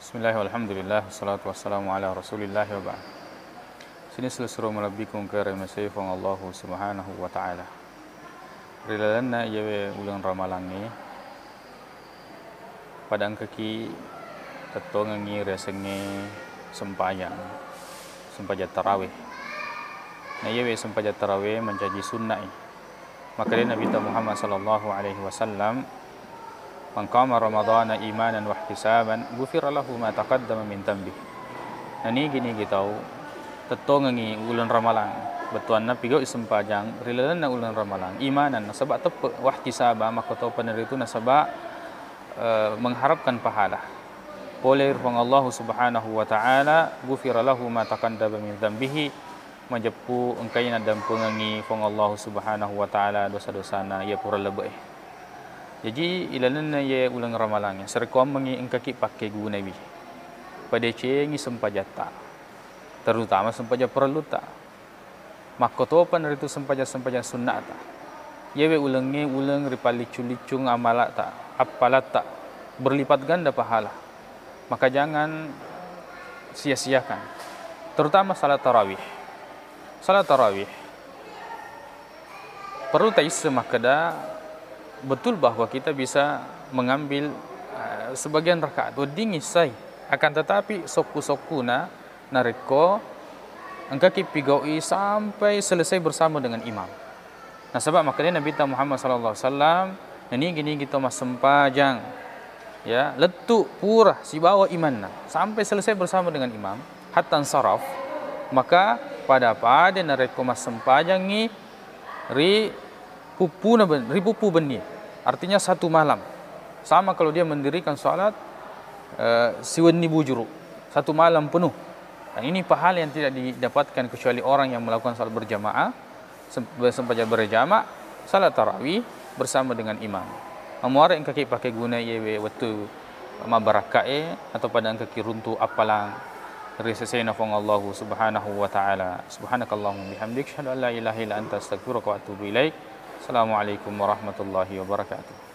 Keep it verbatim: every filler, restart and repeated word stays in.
Bismillah, walhamdulillah, wassalatu wassalamu ala rasulillah, wa ba'd. Sining silessureng malebbiku engkae rimasei Puang Allahu subhanahu wa ta'ala. Ri lalenna iyawe uleng ramalangnge, pada engkaki tettongengngi riasengnge sempajang, sempajang tarawih. Na iyawe sempajang tarawih mancaji sunna'i. Makkedai Nabitta Muhammad sallallahu alaihi wasallam, "Man qama Ramadana imanan wahtisaban, ghufira lahu ma taqaddama min dzanbih." Nanigi-nigi tau tettongengngi uleng ramalang, bettuanna pigau'i sempajang ri lalenna uleng ramalang, imanan, nasaba teppe, wahtisaba, makkotopanna ritu nasaba, eh, mengharapkan pahala. Pole ri Puang Allahu subhanahu wa ta'ala, ghufira lahu ma taqaddama min dzanbihi, majeppu engkai naddampengengngi Puang Allahu subhanahu wa ta'ala dosa-dosana iya pura lebe'e. Jaji, ilalenna iye uleng ramalangnge, sarekkoammengngi engkaki pakkegunawi, padecengi sempajatta, terutama sempajang parellutta. Makkotopa naritu sempajang-sempajang sunnata. Iyawe ulengnge uleng ripalliccu-liccung amalata, appalatta, berlipat ganda pahala. Maka jangan sia-siakan. Terutama salat tarawih. Salat tarawih perlu taisseng makkeda, betul bahwa kita bisa mengambil, eh, sebagian rakaat, wedding issai. Akan tetapi sokku-sokkuna narekko engkaki pigau'i sampai selesai bersama dengan imam. Nasaba makkedai Nabitta Muhammad sallallahu alaihi wasallam, nanigi-nigi to massempajang, ya, lettu pura sibawa imanna sampai selesai bersama dengan imam, hatta ansaraf, maka pada-pada narekko massempajangngi ri puppuna ben-, ri puppu benni. Artinya satu malam. Sama kalau dia mendirikan salat, eh, siwenni bujuru, satu malam penuh. Dan ini pahala yang tidak didapatkan kecuali orang yang melakukan salat berjamaah, sem-, sempajang berjamaah, salat tarawih bersama dengan imam. Mamuare engkaki pake guna iyewe wettu mabarakka'e atau pada engkaki runtu appalang ri sesena Puang Allahu subhanahu wa ta'ala. Subhanakallahumma bihamdik, asyhadu an la ilaha illa anta, astaghfiruka wa atubu ilaik. Assalamualaikum warahmatullahi wabarakatuh.